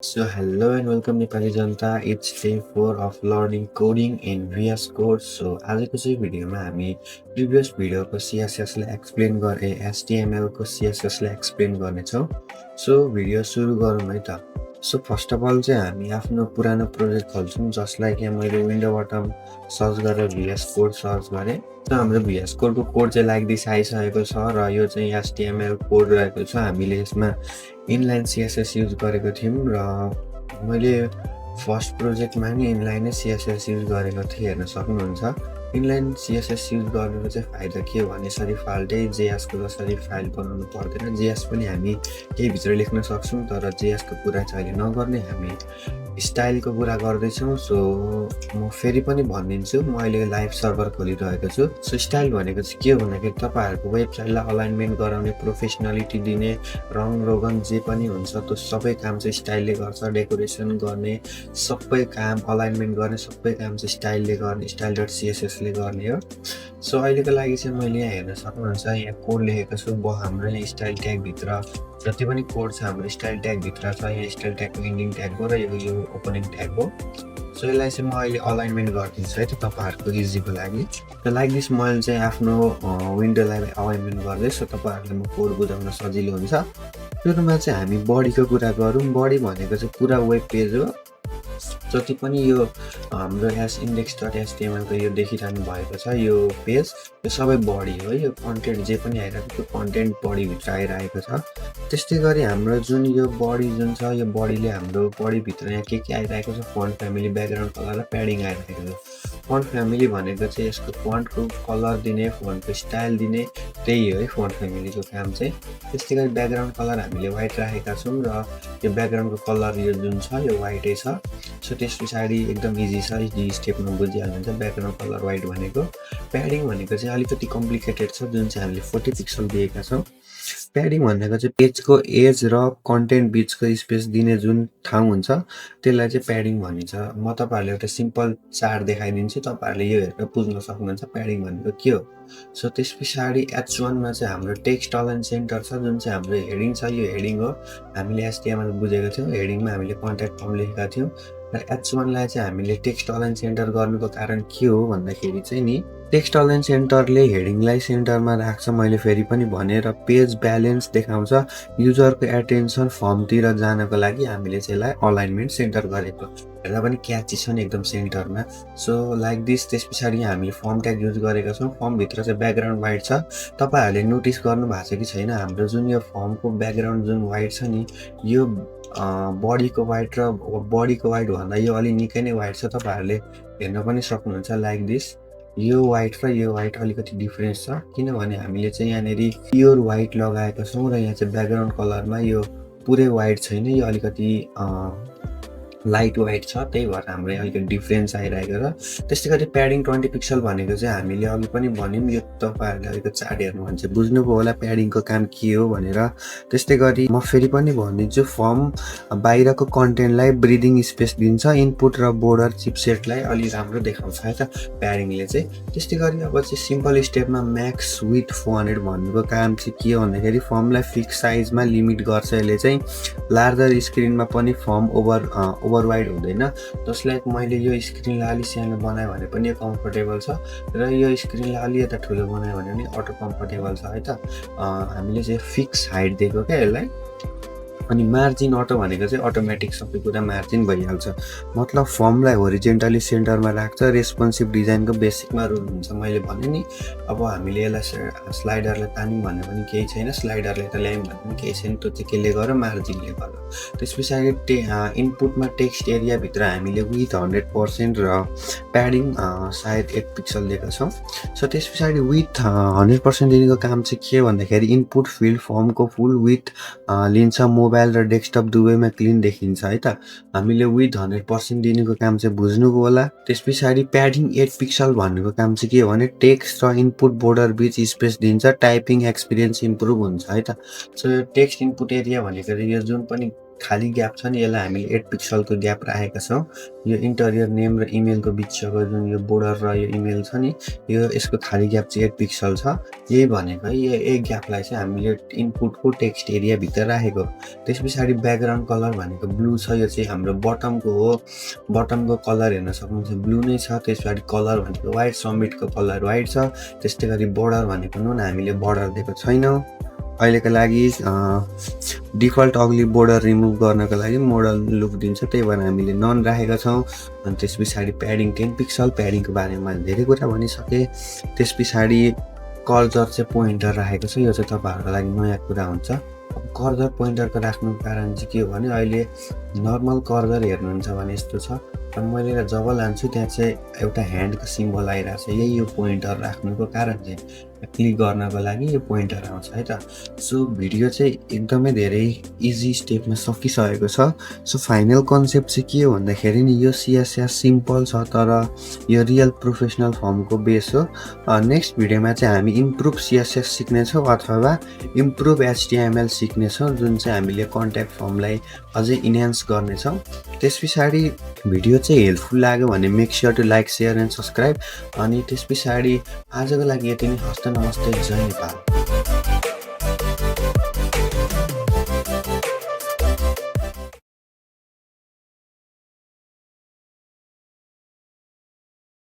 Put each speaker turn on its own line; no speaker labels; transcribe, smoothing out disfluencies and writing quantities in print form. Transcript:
So hello and welcome Nepali Janata. It's day 4 of learning coding in VS Code. So आजको चाहिँ भिडियोमा हामी previous भिडियोको CSS लाई explain गरे HTML को CSS लाई एक्सप्लेन गर्नेछौँ. सो भिडियो सुरु गरौँ है त. सो फर्स्ट अफ अल चाहिँ हामी आफ्नो पुरानो प्रोजेक्ट खोल्छौँ जसलाई कि मैले विन्डोबाट सर्च गरेर VS Code सर्च गरेँ. र हाम्रो VS Code को कोड चाहिँ लाइक दिस आइसकेको छ र यो चाहिँ HTML कोड रहेको छ. हामीले यसमा इनलाइन CSS युज गरेको थियौँ र मैले फर्स्ट प्रोजेक्टमा नि इनलाइन CSS युज गरेको थिएँ. हेर्न सक्नुहुन्छ. इनलाइन CSS युज गर्नुको चाहिँ फाइदा के हो भने यसरी फाल्टै JS को जसरी फाइल बनाउनु पर्दैन. JS पनि हामी केही भित्र लेख्न सक्छौँ तर JS को कुरा चाहिँ अहिले नगर्ने हामी स्टाइलको कुरा गर्दैछौँ. सो म फेरि पनि भनिदिन्छु, म अहिले लाइभ सर्भर खोलिरहेको छु. सो स्टाइल भनेको चाहिँ के हो भन्दाखेरि तपाईँहरूको वेबसाइटलाई अलाइनमेन्ट गराउने, प्रोफेसनलिटी दिने, रङ रोगन जे पनि हुन्छ त्यो सबै काम चाहिँ स्टाइलले गर्छ. डेकोरेसन गर्ने सबै काम, अलाइनमेन्ट गर्ने सबै काम चाहिँ स्टाइलले गर्ने, style.css ले गर्ने हो. सो अहिलेको लागि चाहिँ मैले यहाँ हेर्न सक्नुहुन्छ, यहाँ कोड लेखेको छु. हाम्रो यहाँ स्टाइल ट्यागभित्र जति पनि कोड छ हाम्रो स्टाइल ट्यागभित्र छ. यहाँ स्टाइल ट्यागको इन्डिङ ट्याग हो र यो ओपनिङ ट्याग हो. सो यसलाई चाहिँ म अहिले अलाइनमेन्ट गरिदिन्छु है त तपाईँहरूको इजीको लागि. र लाइक दिस मैले चाहिँ आफ्नो विन्डोलाई अलाइनमेन्ट गर्दैछु. तपाईँहरूलाई म कोड बुझाउन सजिलो हुन्छ. सुरुमा चाहिँ हामी बडीको कुरा गरौँ. बडी भनेको चाहिँ पुरा वेब पेज हो. जति पनि यो हाम्रो index.html को यो देखिरहनु भएको छ यो पेज, यो सबै बडी हो. यो कन्टेन्ट जे पनि आइरहेको त्यो कन्टेन्ट बडीभित्र आइरहेको छ. त्यस्तै गरी हाम्रो जुन यो बडी जुन छ यो बडीले हाम्रो बडीभित्र यहाँ के आइरहेको छ, फन्ट फ्यामिली, ब्याकग्राउन्ड कलर र प्याडिङ आइरहेको छ. फन्ट फ्यामिली भनेको चाहिँ यसको फन्टको कलर दिने, फन्टको स्टाइल दिने, त्यही हो है फन्ट फ्यामिलीको काम चाहिँ. त्यस्तै गरी ब्याकग्राउन्ड कलर हामीले व्हाइट राखेका छौँ र यो ब्याकग्राउन्डको कलर यो जुन छ यो व्हाइटै छ. सो त्यस पछाडि एकदम इजी छ, यी स्टेपमा बुझिहाल्नुहुन्छ. ब्याकग्राउन्ड कलर व्हाइट भनेको. प्याडिङ भनेको चाहिँ अलिकति कम्प्लिकेटेड छ जुन चाहिँ हामीले 40 पिक्सल दिएका छौँ. प्याडिङ भनेको चाहिँ पेजको एज र कन्टेन्ट बिचको स्पेस दिने जुन ठाउँ हुन्छ त्यसलाई चाहिँ प्याडिङ भनिन्छ. म तपाईँहरूलाई एउटा सिम्पल चार्ट देखाइदिन्छु, तपाईँहरूले यो हेरेर बुझ्न सक्नुहुन्छ प्याडिङ भनेको के हो. सो त्यस पछाडि H1 मा चाहिँ हाम्रो टेक्स्ट अलाइन सेन्टर छ जुन चाहिँ हाम्रो हेडिङ छ. यो हेडिङ हो. हामीले HTML बुझेको थियौँ. हेडिङमा हामीले कन्ट्याक्ट फर्म लेखेका थियौँ र H1 लाई चाहिँ हामीले टेक्स्ट अलाइन सेन्टर गर्नुको कारण के हो भन्दाखेरि चाहिँ नि टेक्स्ट अलाइन सेन्टरले हेडिङलाई सेन्टरमा राख्छ. मैले फेरि पनि भने र पेज ब्यालेन्स देखाउँछ. युजरको एटेन्सन फर्मतिर जानको लागि हामीले चाहिँ यसलाई अलाइनमेन्ट सेन्टर गरेको. हेर्दा पनि क्याची छ नि एकदम सेन्टरमा. So like this. त्यस पछाडि हामीले फर्म ट्याग युज गरेका छौँ. फर्मभित्र चाहिँ ब्याकग्राउन्ड व्हाइट छ. तपाईँहरूले नोटिस गर्नु भएको छ कि छैन, हाम्रो जुन यो फर्मको ब्याकग्राउन्ड जुन व्हाइट छ नि यो बडीको व्हाइट र बडीको व्हाइट भन्दा यो अलि निकै नै व्हाइट छ. तपाईँहरूले हेर्न पनि सक्नुहुन्छ लाइक दिस. यो व्हाइट र यो व्हाइट अलिकति डिफरेन्स छ किनभने हामीले चाहिँ यहाँनिर प्योर व्हाइट लगाएका छौँ र यहाँ चाहिँ ब्याकग्राउन्ड कलरमा यो पुरै व्हाइट छैन, यो अलिकति लाइट व्हाइट छ. त्यही भएर हाम्रो अलिकति डिफरेन्स आइरहेको छ. त्यस्तै गरी प्याडिङ 20 पिक्सल भनेको चाहिँ हामीले अघि पनि भन्यौँ. यो तपाईँहरूले अलिकति चार्ट हेर्नु भने चाहिँ बुझ्नुभयो होला प्याडिङको काम के हो भनेर. त्यस्तै गरी म फेरि पनि भनिदिन्छु, फर्म बाहिरको कन्टेन्टलाई ब्रिदिङ स्पेस दिन्छ. इनपुट र बोर्डर चिपसेटलाई अलि राम्रो देखाउँछ है त प्याडिङले चाहिँ. त्यस्तै गरी अब चाहिँ सिम्पल स्टेपमा म्याक्स विथ 400 भन्नुको काम चाहिँ के हो भन्दाखेरि फर्मलाई फिक्स साइजमा लिमिट गर्छ. यसले चाहिँ लार्जर स्क्रिनमा पनि फर्म ओभर वाइड हुँदैन. जसलाई मैले यो स्क्रिनलाई अलि सानो बनायो भने पनि यो कम्फर्टेबल छ र यो स्क्रिनलाई अलि यता ठुलो बनायो भने पनि अटो कम्फर्टेबल छ है त. हामीले चाहिँ फिक्स हाइट दिएको क्या यसलाई. अनि मार्जिन अटो भनेको चाहिँ अटोमेटिक सबै कुरा मार्जिन भइहाल्छ. मतलब फर्मलाई होरिजेन्टली सेन्टरमा राख्छ. रेस्पोन्सिभ डिजाइनको बेसिकमा रुल हुन्छ मैले भने नि. अब हामीले यसलाई स्लाइडरले तान्यौँ भन्ने पनि केही छैन, स्लाइडरले त ल्यायौँ भन्ने पनि केही छैन. त्यो चाहिँ केले गर्यो, मार्जिनले गर्यो. त्यस पछाडि इनपुटमा टेक्स्ट एरियाभित्र हामीले विथ 100% र प्याडिङ सायद 8 पिक्सल दिएका छौँ. सो त्यस पछाडि विथ 100% दिनेको काम चाहिँ के भन्दाखेरि इनपुट फिल्ड फर्मको फुल विथ लिन्छ. मोबाइल र डेस्कटप दुवैमा क्लिन देखिन्छ है त. हामीले विथ 100% दिनेको काम चाहिँ बुझ्नुभयो होला. त्यस पछाडि प्याडिङ 8 पिक्सल भन्नुको काम चाहिँ के हो भने टेक्स्ट र इनपुट बोर्डर बिच स्पेस दिन्छ. टाइपिङ एक्सपिरियन्स इम्प्रुभ हुन्छ है त. सो यो टेक्स्ट इनपुट एरिया भनेको यो जुन पनि खाली ग्याप छ नि यसलाई हामीले 8 पिक्सलको ग्याप राखेका छौँ। यो इन्टरियर नेम र इमेलको बिचको जुन यो बोर्डर र यो इमेल छ नि यो यसको खाली ग्याप चाहिँ 8 पिक्सल छ। यही भनेको है यो ग्यापलाई चाहिँ हामीले इनपुटको टेक्स्ट एरियाभित्र राखेको। त्यस पछाडि ब्याकग्राउन्ड कलर भनेको ब्लू छ, यो चाहिँ हाम्रो बटमको हो। बटमको कलर हेर्न सक्नुहुन्छ ब्लू नै छ। त्यस पछाडि कलर भनेको व्हाइट, सब्मिटको कलर व्हाइट छ। त्यस्तै गरी बोर्डर भनेको नुन हामीले बोर्डर दिएको छैनौँ अहिलेको लागि। डिफल्ट अग्ली बोर्डर रिमुभ गर्नको लागि मोडल लुक दिन्छ, त्यही भएर हामीले नन राखेका छौँ। अनि त्यस पछाडि प्याडिङ 10 पिक्सल, प्याडिङको बारेमा धेरै कुरा भनिसकेँ। त्यस पछाडि कर्सर चाहिँ पोइन्टर राखेको छ, यो चाहिँ तपाईँहरूको लागि नयाँ कुरा हुन्छ। कर्सर पोइन्टरको राख्नुको कारण चाहिँ के हो भने अहिले नर्मल कर्सर हेर्नुहुन्छ भने यस्तो छ, र मैले जब लान्छु त्यहाँ चाहिँ एउटा ह्यान्डको सिम्बल आइरहेको छ। यही यो पोइन्टर राख्नुको कारण चाहिँ क्लिक गर्नको लागि यो पोइन्टर आउँछ है त। सो भिडियो चाहिँ एकदमै धेरै इजी स्टेपमा सकिसकेको छ। सो फाइनल कन्सेप्ट चाहिँ के हो भन्दाखेरि नि यो CSS सिम्पल छ तर यो रियल प्रोफेसनल फर्मको बेस हो। नेक्स्ट भिडियोमा चाहिँ हामी इम्प्रुभ CSS सिक्नेछौँ अथवा इम्प्रुभ HTML सिक्नेछौँ, जुन चाहिँ हामीले कन्ट्याक्ट फर्मलाई अझै इन्हान्स गर्नेछौँ। त्यस पछाडि भिडियो चाहिँ हेल्पफुल लाग्यो भने make sure to like, share and subscribe. अनि त्यस पछाडि आजको लागि यति नै। हस्त नमस्ते, जय नेपाल।